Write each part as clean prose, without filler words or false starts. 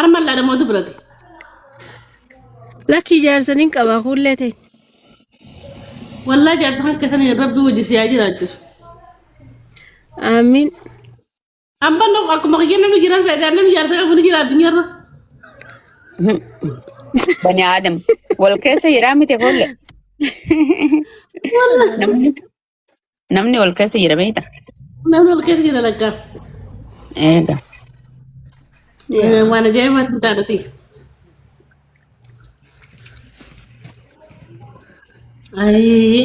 Harmallaa namoota birate. Lakkii jaarsaniin qaba kuullee ta'e. Wallaa jaarsa kan keessan rabbi wajji si haa jiraachisu. Amiin. Amma nu akkuma kiyya namni jiran saayidaan namni jaarsa qabu ni jira addunyaarra. Bani Aadam. Wal keessa jiraa miti fuullee. Namni namni wal keessa jira beekta. Namni wal keessa jira lakkaa. Eega. Waan ajaa'ibaatti taadhati. Ayii.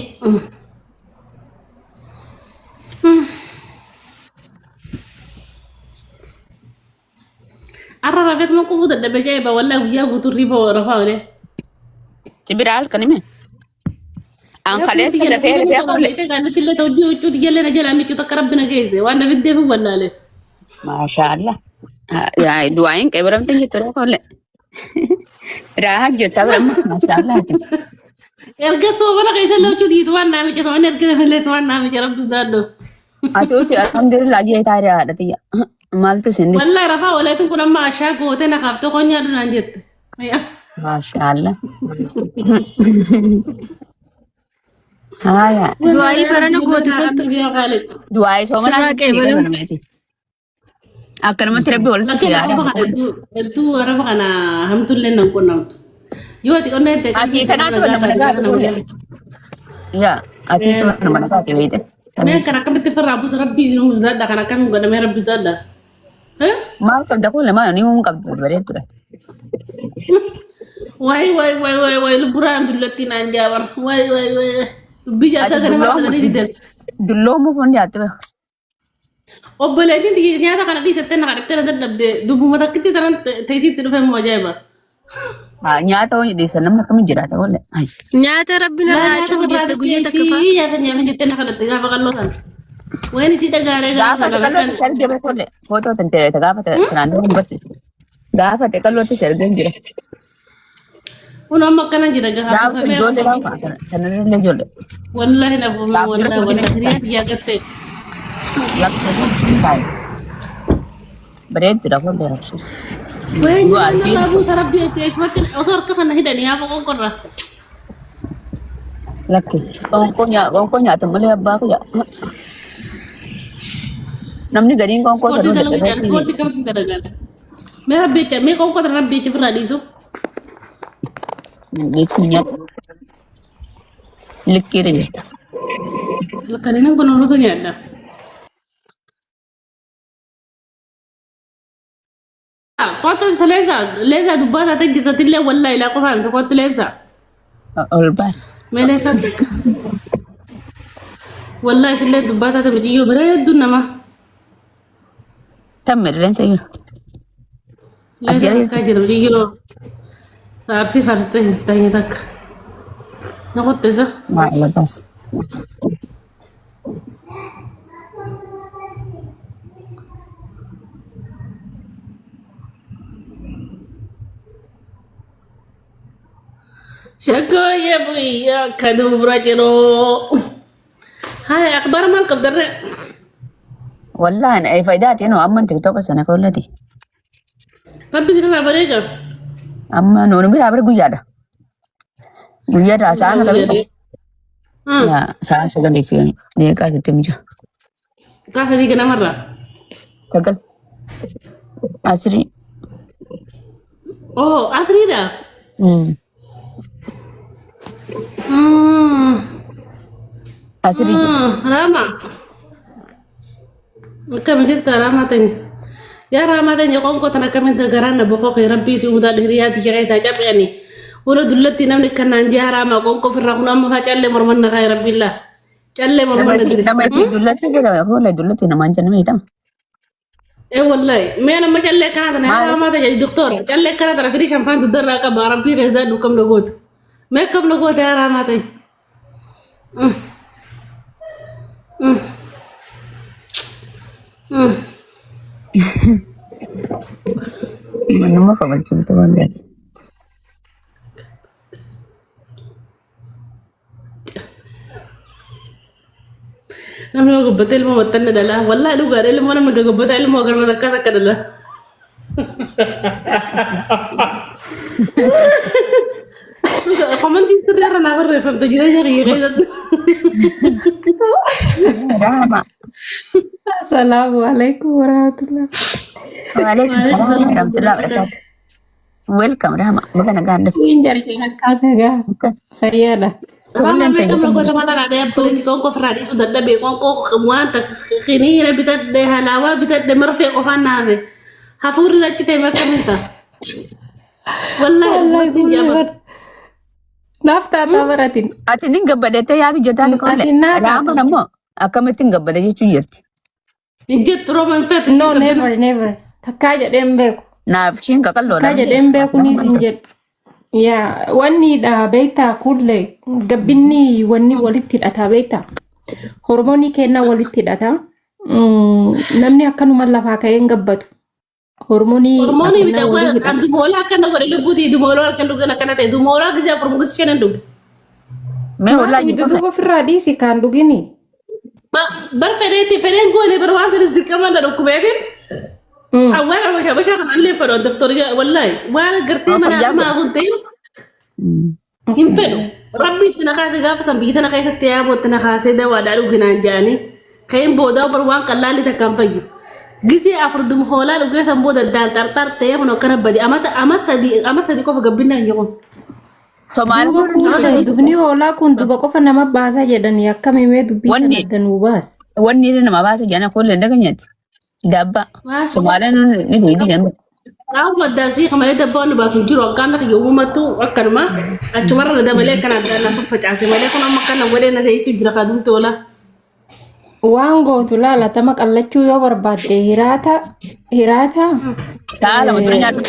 Arra rafeetuma qufuu dadhabe ajaa'iba wallaahi guyyaa guutuu riba rafaa olee. Si bira halkan hime. An kaleessa dafee dafee fuullee. Illee hojii huccuu xiyyalee na jalaa miccuu takka rabbi na geesse waan na fiddeef wallaale. Maashaa Allah. Du'aayin qeebaramte jettu dha fuullee. Raahaa jirta bira maashaa Allah. Erga soomana keessa illee huccuu dhiisu waan naa micce soomana erga malee waan naa micce rabbis daadhu. Ati usi alhamdulillah jee taaree haadha tiyya. Maaltu isin dhibe? Wallahi rafaa ooleetu kun amma ashaa gootee na kaaftee konyaa dunaan jette. Maashaa Allah. Haaya. Du'aayii barana goote santu Du'aayii soomanaa sirraa sii qeebalamte. qeebalamte. Akkanumatti rabbi walitti si Lakkeen yaada. araba kana hedduu hedduu araba kana hamtullee nan qunnamtu. Yoo ati qonna itti Ati tanaatu nama nagaa dhufuule. Yaa atiitu nama nagaa beekte. Mee kan akkamitti firraa buusa rabbii isin uumuu kan akkamiin godhamee rabbii sodaadha. Maal qabda kun lamaan ni uumuu qabdu bareeddudha. Wayi wayi wayi wayi wayi lubburaan dullatti naan jaabar. Wayi wayi wayi dubbii jaarsaa Ati kana martanii didan. dulloomuuf hundi haatti beeku. Obboleettiin tiyya nyaata kana dhiisattee na kadhattee na dadhabde dubbuma takkitti tanan teessitti dhufe immoo ajaa'iba. Nyaata hojii dhiisan namni akkamiin jiraata walla. Nyaata rabbi Laa narraa nyaata cufu ofirraa jette guyyaa takka faa. xiqqeessii nyaata nyaata jettee na kadhatte gaafa qalloo sana. Waan isii dhagaaree gaafa Gaafa sana xiqqalootti lakkan. si arge beekule footoo tan ta'e gaafa tanaan dura hin barsiisu. Gaafa xiqqalootti si argee jira. Kun amma akkana jira gaafa Gaafa sun afuufamee ijoollee afuufamee. gaafa tanarra ijoollee. Wallaahi na afuufame Gaafa jira wallaahi fuudhee wallaahi hiriyaa biyyaa gattee. Bareeddudha fuullee abshir. Waan You are nama beautiful. buusa rabbii eessumatti osoo harka kana hidhanii haa qoqqorra. Lakki qoonqoo qoonqoo nyaata malee abbaa kiyya. Namni gadiin qoonqoo Ispoortii sanuu dalaguu jaalladha. dadhabeetti Ispoortii kamtu dalagaa? Mee rabbii jecha mee qoonqoo tana rabbii jecha ofirraa dhiisu. dhiisni nyaata. Likkiirra jirta. Kanneen kun hoolota nyaadha. Kootu isa leessa leessa dubbaa taatee jirta tillee wallaahi ilaa qofaa miti kootu leessa. Ol baas. Mee leessa wallaahi isillee dubbaa taate mitiyyoo bareedduu nama. Tamme rifeensa iyyuu. As Leessa jala takkaa jirti. jira mitiyyoo arsii farsitee hin tahin takka. Na qottisa. Maa ol baas. Shaggooyyee biyya akka dubra ciroo. Haaya akhbaara maal qabdarree? Wallahi ay faayidaa ati noo amma tiktoka sana kollati. Rabbi sirraa bareeda. Amma nuun biraa bira guyyaadha. Guyyaadha sa'a meeqa beekta? Yaa sa'a sagalii fi deeqaa sitti mija. Sa'a sadii ganamarraa. 9. Asirii. Oh, asriidha. Asirii jedha. Rama. Akkam jirta Raamaa teenya? Yaa Raamaa teenya qoonqoo tan akkamiin garaan na boqoo kee rabbii si umutaa hiriyaa tiyya keessaa caphiyani. Wala dullatti namni kanaan ji'a Raamaa qoonqoo ofirraa kun amma faa callee morman na kaa'e rabbiillaa. Callee morman na dire. Nama itti dullatti jedhama. Fuula dullatti namaan jenna meetama. Ee wallahi mee nama callee akkana tana yaa Maal? Raamaa teenya doktora callee akkana tana firii shanfaan dugdarraa qaba rabbii keessaa dukkam na goota. Mee akkam na goota yaa Raamaa teenya. Nama kabalchifte waan taate. Namni yoo gabbatee ilmoo maxxanne dhala. Wallaahi dhugaadha ilmoo namni gabbatee ilmoo garma takka takka dhala. Komantiin sirrii irra naa barreeffamte jireenya kiyya keessatti. Rahama. Assalamu alaikum warahmatullah. Waalaikum salaam warahmatullahi wabarakatuh. Welcome Rahama. Baga nagaan dhufte. Niin jarjee akkaa nagaa fayyaadha. Rama beekama gosa mata dhaadhee abboleetti qoonqoo ofirraa dhiisuu dadhabee qoonqoo waan takka qiniira bitadhe halaawaa bitadhe marfee qofaan naafe hafuurri achi ta'e bakka minta. Wallaahi Wallahi dhugumatti hin kuullee jaabatu. bar. Naaf taataa baratin. Ati nin gabbadettee yaadu jirtaati kolle. Ati naa Rahama taata. ammoo akkamittiin gabbada jechuu jirti. Hin jettu rooma hin feetu No, ishii gabbina. never, never. Takkaa jedhee hin beeku. Naaf ishiin qaqalloodha. Takkaa jedhee hin beeku ni isin jedhu. Yaa wanni dha beektaa kuullee gabbinni wanni walitti hidhataa beektaa. Hormoonii kennaa walitti hidhataa. Namni akkanuma lafaa ka'ee hin gabbatu. Hormoonii Hormoonii akkanaa miti walii hidhata. dumoolaa akkana godhe lubbuutii dumoolaa halkan dhugan akkana ta'e dumoolaa gisee afur mugis shanan dhuge. Mee Maal hollaa dhugdi jirtu duuba ofirraa dhiisi kaan dhugini. Bar fedheetti fedheen goone bar waan sanis dirqama na dhukkubeetiin. Awwaan abashaa bashaa kana illee fedhu doktori wallaahi waan gartee mana Fayyaa hamaa godha. kun ta'e hin fedhu. Rabbi itti na kaase gaafa san biyya tana keessatti yaaboo itti na kaasee dawaadhaa dhuginaan jedhanii ka'een boodaa bar waan qallaalli takka hin fayyu. Gisee afur dum hoolaa dhugee san booda daan xarxar ta'ee kun akkana bade amata ama sadii qofa gabbinna hin jedhu. Somaal Duuba Ama kuulee sadii dubni hoolaa kun duba qofa nama baasa jedhanii akkam himee dubbii sana wanni adda nuu baase. wanni irra nama baasa jedhan koollee hin dhageenyati. Dabba. Waa. Somaaleen ni dhuyi ganna. Qaama addaasii malee dabbaa nu baasu jiru hanqaamni kiyya uumamattu akkanuma achumarra na dabalee akkana addaan na faffacaase malee kun amma akkana godhee na teessuu jira kaadumti oola. Waan gootu laala tama qallachuu yoo barbaadde hiraata hiraata Sa'a lama dura nyaadhu.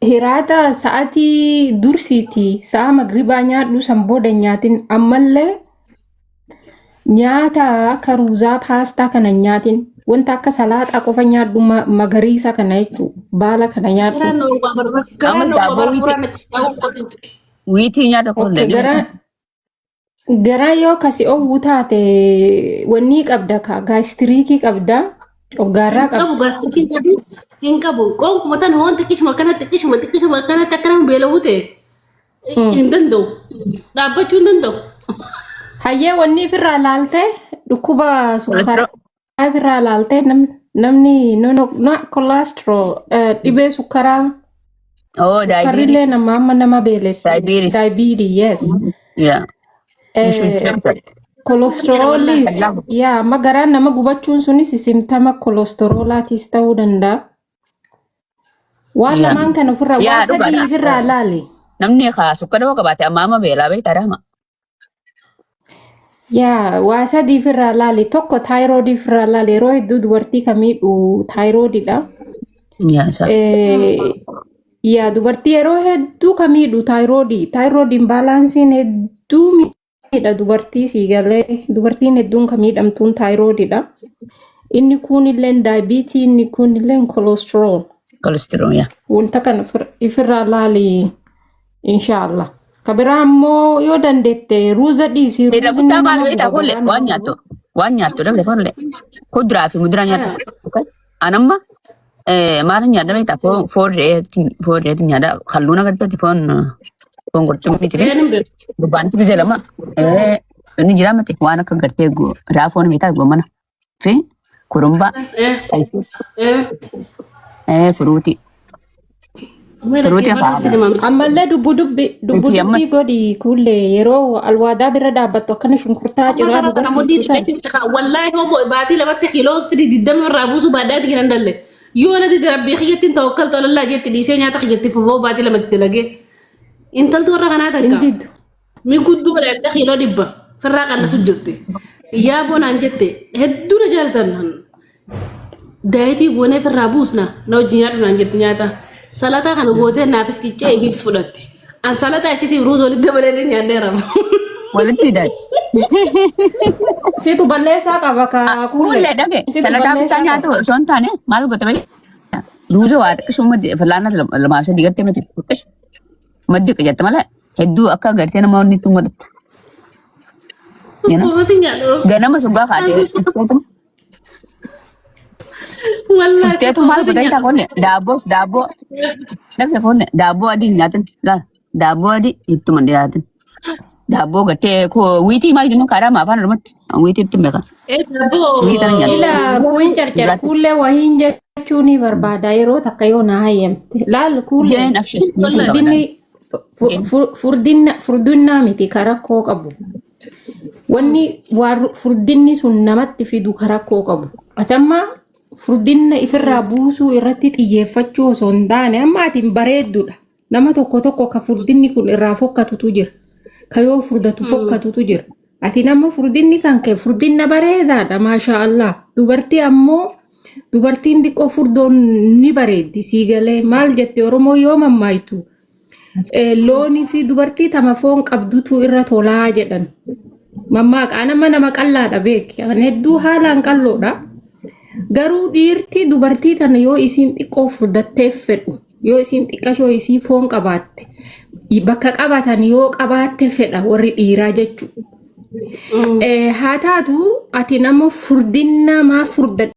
hiraata sa'atii dursiiti sa'a magribaa nyaadhu san booda hin nyaatin ammallee nyaata akka ruuzaa paastaa kana hin nyaatin wanta akka salaaxaa qofa nyaadhu magariisa kana jechuu baala kana nyaadhu. Garaan na oowwaa barbaada. Garaan Ammas na oowwaa daabboo wiitii barbaada. Hafuuraan wiitii nyaata Okay, koollee. gara garaa yoo kasi owwu taate wanni qabda ka gaastiriikii qabda coggaarraa Hin qabu qabda. gaastirikii qabu hin qabu. Qoonquma tan hoon xiqqishuma akkana xiqqishuma xiqqishuma akkanatti akkana beela'uu ta'e hin danda'u. Dhaabbachuu hin danda'u. Hayyee wanni ofirraa laalte dhukkuba Kolesterol. sukkaraa ofirraa laalte namni no no no cholesterol dhibee sukkaraa Oh, diabetes. sukkarrillee nama amma nama beelessa. Diabetes. Diabetes yes. Yeah. You should check that. Kolesterooliis yaa amma garaan nama gubachuun sunis symptom kolesteroolaatis ta'uu danda'a. Waan lamaan kana ofirraa Yaa waan sadii dhugaadha. ofirraa laali. Namni kaa sukkara yoo qabaate amma amma beelaa beektaa rahma. Yaa waa sadii ofirraa laali tokko taayiroodii ofirraa laali yeroo hedduu dubartii kan miidhu taayiroodiidha. Yaa isaa. Yaa dubartii yeroo hedduu kan miidhu taayiroodii taayiroodiin baalaansiin hedduu miidha dubartii sii galee dubartiin hedduun kan miidhamtuun taayiroodiidha. Inni kuunilleen daayibiitii inni kuunilleen kolesterool. Kolesterol yaa. Wanta kana ofirraa laali inshaallah. Ka biraa immoo yoo dandeette ruuza dhiisi Irra ruuzni guddaa maal nama beektaa guba kolle garaa waan nama nyaattu guba. waan nyaattu dabale kolle kuduraa fi muduraa nyaattu. Okay. Anamma maal nyaadha beektaa foon foon re'eetti foon re'eetti nyaadha kalluun agarteetti foon foon qurxummiiti fi Een hin beeku. gurbaanitti gisee lama inni jira miti waan akka gartee raafoon beektaa gommana fi kurumbaa furuutii Mee furuutii dhaggeeffadhutti afaan himamti. Ammallee dubbu dubbi dubbu fi dubbii ammas godhi kuullee yeroo alwaadaa bira dhaabbattu akkana shunkurtaa Amma ciraa kana nu kana mudii garsiistu san. dhiqetti kaa wallaahi homo baatii lamatti kiiloo fidi digdama irraa buusuu baadhaati hin dandalle. Yoo na dide rabbii kiyyattiin tawakkaltu alallaa jetti dhiisee nyaata kiyyatti fufoo baatii lamatti dalagee. Intalti warra kanaa Hin takka. diddu. Mi guddoo dha kiiloo 100 firraa qannasu jirti. Yaa bonaan jette hedduu na jaalatan. Daayitii goonee firraa buusna na wajjin nyaadhu naan jette nyaata. Salataa kana gootee naafis qiccee ifiifis fudhatti. An salataa isiitiif ruuza walitti dabalee ni nyaadheera. Walitti hidhan. Situ balleessaa qaba kaa kuulee. Kuullee dhage Situ salataa bichaa balleessaa qaba. nyaatu osoo hin taane maal goote beektaa? Ruuza waa xiqqisuu falaana lamaaf sadii gartee miti xiqqishu maddi jette malee hedduu akka gartee nama wanni ittiin godhattu. Suusuuti nyaadhu. Ganama sugaa kaatee. Wallaahi Usteetu maal godha ita konne daabboos daabboo dhaqxe konne daabboo adii hin nyaatin laal daabboo adii ittuma hin dhiyaatin daabboo gartee koo wiitii maal jennu karaa afaan oromootti wiitii itti beekan Ee daabboo. wiitii tana nyaatan. Ila kuun carcar kuullee wahiin jechuu ni barbaada yeroo takka yoo na hayyamte. Laal kuullee Jeen abshir nuuf hin qabadan. furdinni furdinna furdinnaa miti ka rakkoo qabu. Wanni waan furdinni sun namatti fidu ka rakkoo qabu. Ati amma furdinna ifirraa buusuu irratti xiyyeeffachuu osoo hin taane amma ati bareedduudha. Nama tokko tokko ka furdinni kun irraa fokkatutu jira. Ka yoo furdatu fokkatutu jira. Ati nama furdinni kan kee furdinna bareedaadha maashaa Allah. Dubartii ammoo dubartiin xiqqoo furdoon ni bareeddi sii galee maal jette Oromoo yoo mammaayitu loonii fi dubartii tama foon qabdutu irra tolaa jedhan. Mammaaqa nama nama qallaadha beeki. Ani hedduu haalaan qalloodha. Garuu dhiirti dubartii tana yoo isiin xiqqoo furdatteef fedhu yoo isiin xiqqashoo isii foon qabaatte bakka qabatan yoo qabaatte fedha warri dhiiraa jechuudha. Haa taatu ati nama furdinna maa furdadha.